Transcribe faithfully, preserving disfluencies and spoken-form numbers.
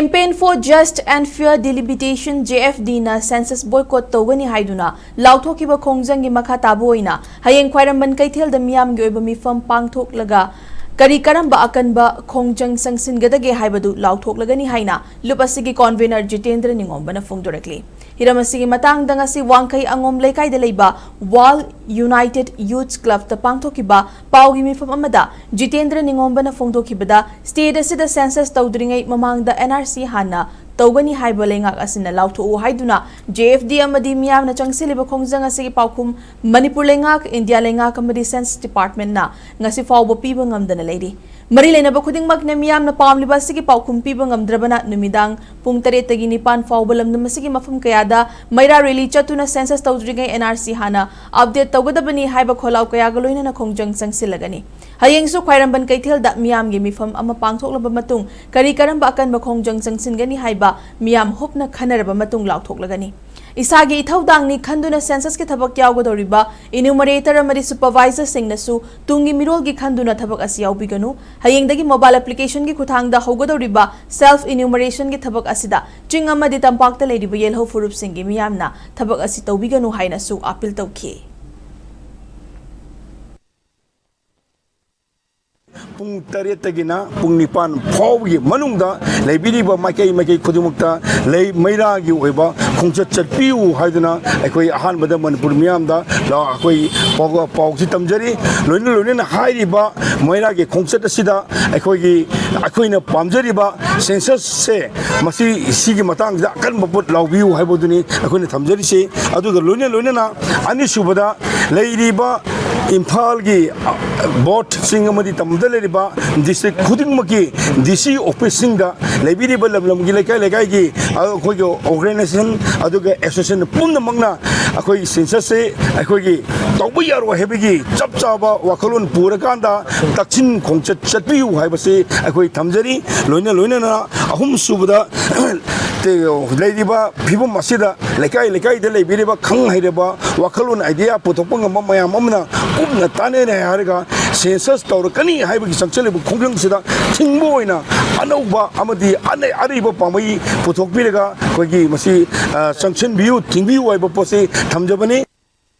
Campaign for Just and Fair Delimitation, J F D ꯅ census boycott ꯇꯧꯒꯅꯤ ꯍꯥꯏꯗꯨꯅ ꯂꯥꯎꯊꯣꯛꯈꯤꯕ ꯈꯣꯡꯖꯪꯒꯤ ꯃꯈꯥ ꯇꯥꯕ ꯑꯣꯏꯅ ꯍꯌꯦꯡ ꯈ꯭ꯋꯥꯏꯔꯝꯕꯟ ꯀꯩꯊꯦꯜꯗ ꯃꯤꯌꯥꯝꯒꯤ ꯑꯣꯏꯕ ꯃꯤꯐꯝ ꯄꯥꯡꯊꯣꯛꯂꯒ ꯀꯔꯤ ꯀꯔꯝꯕ ꯑꯀꯟꯕ ꯈꯣꯡꯖꯪ ꯆꯪꯁꯤꯟꯒꯗꯒꯦ ꯍꯥꯏꯕꯗꯨ ꯂꯥꯎꯊꯣꯛꯂꯒꯅꯤ ꯍꯥꯏꯅ ꯂꯨꯞ ꯑꯁꯤꯒꯤ convener ꯖꯤꯇꯦꯟꯗ꯭ꯔ ꯅꯤꯉꯣꯝꯕꯅ ꯐꯣꯡꯗꯣꯔꯛꯂꯤ꯫ ꯍꯤꯔꯝ ꯑꯁꯤꯒꯤ ꯃꯇꯥꯡꯗ ꯉꯁꯤ ꯋꯥꯡꯈꯩ ꯑꯉꯣꯝ ꯂꯩꯀꯥꯏꯗ ꯂꯩꯕ World United Youth Club ꯇ ꯄꯥꯡꯊꯣꯛꯈꯤꯕ ꯄꯥꯎꯒꯤ ꯃꯤꯐꯝ ꯑꯃꯗ ꯖꯤꯇꯦꯟꯗ꯭ꯔ ꯅꯤꯉꯣꯝꯕꯅ ꯐꯣꯡꯗꯣꯛꯈꯤꯕꯗ, state ꯑꯁꯤꯗ census ꯇꯧꯗ꯭ꯔꯤꯉꯩ ꯃꯃꯥꯡꯗ N R C ꯍꯥꯟꯅ ꯇꯧꯒꯅꯤ ꯍꯥꯏꯕ ꯂꯩꯉꯥꯛ ꯑꯁꯤꯅ ꯂꯥꯎꯊꯣꯛꯎ ꯍꯥꯏꯗꯨꯅ J F D ꯑꯃꯗꯤ ꯃꯤꯌꯥꯝꯅ ꯆꯪꯁꯤꯜꯂꯤꯕ ꯈꯣꯡꯖꯪ ꯑꯁꯤꯒꯤ ꯄꯥꯎꯈꯨꯝ ꯃꯅꯤꯄꯨꯔ ꯂꯩꯉꯥꯛ, ꯏꯟꯗꯤꯌꯥ ꯂꯩꯉꯥꯛ ꯑꯃꯗꯤ Census Department ꯅ ꯉꯁꯤ ꯐꯥꯎꯕ ꯄꯤꯕ ꯉꯝꯗꯅ ꯂꯩꯔꯤ꯫ ꯃꯔꯤ ꯂꯩꯅꯕ ꯈꯨꯗꯤꯡꯃꯛꯅ ꯃꯤꯌꯥꯝꯅ ꯄꯥꯝꯂꯤꯕ ꯑꯁꯤꯒꯤ ꯄꯥꯎꯈꯨꯝ ꯄꯤꯕ ꯉꯝꯗ꯭ꯔꯕꯅ ꯅꯨꯃꯤꯗꯥꯡ ꯄꯨꯡ ꯇꯔꯦꯠꯇꯒꯤ ꯅꯤꯄꯥꯟ ꯐꯥꯎꯕ ꯂꯝꯗꯝ ꯑꯁꯤꯒꯤ ꯃꯐꯝ ꯀꯌꯥꯗ ꯃꯩꯔꯥ rally ꯆꯠꯇꯨꯅ census ꯇꯧꯗ꯭ꯔꯤꯉꯩ N R C ꯍꯥꯟꯅ update ꯇꯧꯒꯗꯕꯅꯤ ꯍꯥꯏꯕ ꯈꯣꯜꯂꯥꯎ ꯀꯌꯥꯒ ꯂꯣꯏꯅꯅ ꯈꯣꯡꯖꯪ ꯆꯪꯁꯤꯜꯂꯒꯅꯤ꯫ ꯍꯌꯦꯡꯁꯨ ꯈ꯭ꯋꯥꯏꯔꯝꯕꯟ ꯀꯩꯊꯦꯜꯗ ꯃꯤꯌꯥꯝꯒꯤ ꯃꯤꯐꯝ ꯑꯃ ꯄꯥꯡꯊꯣꯛꯂꯕ ꯃꯇꯨꯡ ꯀꯔꯤ ꯀꯔꯝꯕ ꯑꯀꯟꯕ ꯈꯣꯡꯖꯪ ꯆꯪꯁꯤꯟꯒꯅꯤ ꯍꯥꯏꯕ ꯃꯤꯌꯥꯝ ꯍꯨꯞꯅ ꯈꯟꯅꯔꯕ ꯃꯇꯨꯡ ꯂꯥꯎꯊꯣꯛꯂꯒꯅꯤ꯫ ꯏꯁꯥꯒꯤ ꯏꯊꯧꯗꯥꯡꯅꯤ ꯈꯟꯗꯨꯅ census ꯀꯤ ꯊꯕꯛ ꯌꯥꯎꯒꯗꯧꯔꯤꯕ enumerator ꯑꯃꯗꯤ supervisor ꯁꯤꯡꯅꯁꯨ ꯇꯨꯡꯒꯤ ꯃꯤꯔꯣꯜꯒꯤ ꯈꯟꯗꯨꯅ ꯊꯕꯛ ꯑꯁꯤ ꯌꯥꯎꯕꯤꯒꯅꯨ꯫ ꯍꯌꯦꯡꯗꯒꯤ mobile application ꯒꯤ ꯈꯨꯠꯊꯥꯡꯗ ꯍꯧꯒꯗꯧꯔꯤꯕ self enumeration ꯒꯤ ꯊꯕꯛ ꯑꯁꯤꯗ ꯆꯤꯡ ꯑꯃꯗꯤ ꯇꯝꯄꯥꯛꯇ ꯂꯩꯔꯤꯕ ꯌꯦꯜꯍꯧ ꯐꯨꯔꯨꯞꯁꯤꯡꯒꯤ ꯃꯤꯌꯥꯝꯅ ꯊꯕꯛ ꯑꯁꯤ ꯇꯧꯕꯤꯒꯅꯨ ꯍꯥꯏꯅꯁꯨ appeal ꯇꯧꯈꯤ꯫ ꯄꯨꯡ ꯇꯔꯦꯠꯇꯒꯤꯅ ꯄꯨꯡ ꯅꯤꯄꯥꯟ ꯐꯥꯎꯕꯒꯤ ꯃꯅꯨꯡꯗ ꯂꯩꯕꯤꯔꯤꯕ ꯃꯥꯏꯀꯩ ꯃꯥꯏꯀꯩ ꯈꯨꯗꯤꯡꯃꯛꯇ ꯂꯩ ꯃꯩꯔꯥꯒꯤ ꯑꯣꯏꯕ ꯈꯣꯡꯆꯠ ꯆꯠꯄꯤꯌꯨ ꯍꯥꯏꯗꯨꯅ ꯑꯩꯈꯣꯏ ꯑꯍꯥꯟꯕꯗ ꯃꯅꯤꯄꯨꯔ ꯃꯤꯌꯥꯝꯗ ꯂ-, ꯑꯩꯈꯣꯏ ꯄꯥꯎ-, ꯄꯥꯎꯁꯤ ꯇꯝꯖꯔꯤ꯫ ꯂꯣꯏꯅ ꯂꯣꯏꯅꯅ ꯍꯥꯏꯔꯤꯕ ꯃꯩꯔꯥꯒꯤ ꯈꯣꯡꯆꯠ ꯑꯁꯤꯗ ꯑꯩꯈꯣꯏꯒꯤ, ꯑꯩꯈꯣꯏꯅ ꯄꯥꯝꯖꯔꯤꯕ census ꯁꯦ ꯃꯁꯤ, ꯁꯤꯒꯤ ꯃꯇꯥꯡꯁꯤꯗ ꯑꯀꯟꯕ ꯄꯣꯠ ꯂꯥꯎꯕꯤꯌꯨ ꯍꯥꯏꯕꯗꯨꯅꯤ ꯑꯩꯈꯣꯏꯅ ꯊꯝꯖꯔꯤꯁꯤ꯫ ꯑꯗꯨꯒ ꯂꯣꯏꯅ ꯂꯣꯏꯅꯅ ꯑꯅꯤꯁꯨꯕꯗ ꯂꯩꯔꯤꯕ ꯏꯝꯐꯥꯜꯒꯤ ꯕꯣꯔꯗꯁꯤꯡ ꯑꯃꯗꯤ ꯇꯝꯗ ꯂꯩꯔꯤꯕ district ꯈꯨꯗꯤꯡꯃꯛꯀꯤ D C office ꯁꯤꯡꯗ ꯂꯩꯕꯤꯔꯤꯕ ꯂꯝ ꯂꯝꯒꯤ ꯂꯩꯀꯥꯏ ꯂꯩꯀꯥꯏꯒꯤ ꯑꯩꯈꯣꯏꯒꯤ organization ꯑꯗꯨꯒ association ꯄꯨꯝꯅꯃꯛꯅ ꯑꯩꯈꯣꯏꯒꯤ census ꯁꯦ ꯑꯩꯈꯣꯏꯒꯤ ꯇꯧꯕ ꯌꯥꯔꯣꯏ ꯍꯥꯏꯕꯒꯤ ꯆꯞ ꯆꯥꯕ ꯋꯥꯈꯜꯂꯣꯟ ꯄꯨꯔꯀꯥꯟꯗ ꯇꯛꯁꯤꯟ ꯈꯣꯡꯆꯠ ꯆꯠꯄꯤꯌꯨ ꯍꯥꯏꯕꯁꯤ ꯑꯩꯈꯣꯏ ꯊꯝꯖꯔꯤ꯫ ꯂꯣꯏꯅ ꯂꯣꯏꯅꯅ ꯑꯍꯨꯝꯁꯨꯕꯗ ꯂꯩꯔꯤꯕ ꯐꯤꯕꯝ ꯑꯁꯤꯗ ꯂꯩꯀꯥꯏ ꯂꯩꯀꯥꯏꯗ ꯂꯩꯕꯤꯔꯤꯕ ꯈꯪ ꯍꯩꯔꯕ, ꯋꯥꯈꯜꯂꯣꯟ, ꯑꯥꯏꯗꯤꯌꯥ ꯄꯨꯊꯣꯛꯄ ꯉꯝꯕ ꯃꯌꯥꯝ ꯑꯃꯅ ꯀꯨꯞꯅ ꯇꯥꯟꯅꯔꯦ ꯍꯥꯏꯔꯒ ꯁꯦꯟꯁꯁ ꯇꯧꯔꯛꯀꯅꯤ ꯍꯥꯏꯕꯒꯤ ꯆꯪꯁꯤꯜꯂꯤꯕ ꯈꯣꯡꯖꯪꯁꯤꯗ ꯊꯤꯡꯕ ꯑꯣꯏꯅ ꯑꯅꯧꯕ ꯑꯃꯗꯤ ꯑꯅ-, ꯑꯔꯤꯕ ꯄꯥꯝꯕꯩ ꯄꯨꯊꯣꯛꯄꯤꯔꯒ ꯑꯩꯈꯣꯏꯒꯤ ꯃꯁꯤ, ꯑ, ꯆꯪꯁꯤꯟꯕꯤꯌꯨ, ꯊꯤꯡꯕꯤꯌꯨ ꯍꯥꯏꯕ ꯄꯣꯠꯁꯤ ꯊꯝꯖꯕꯅꯤ꯫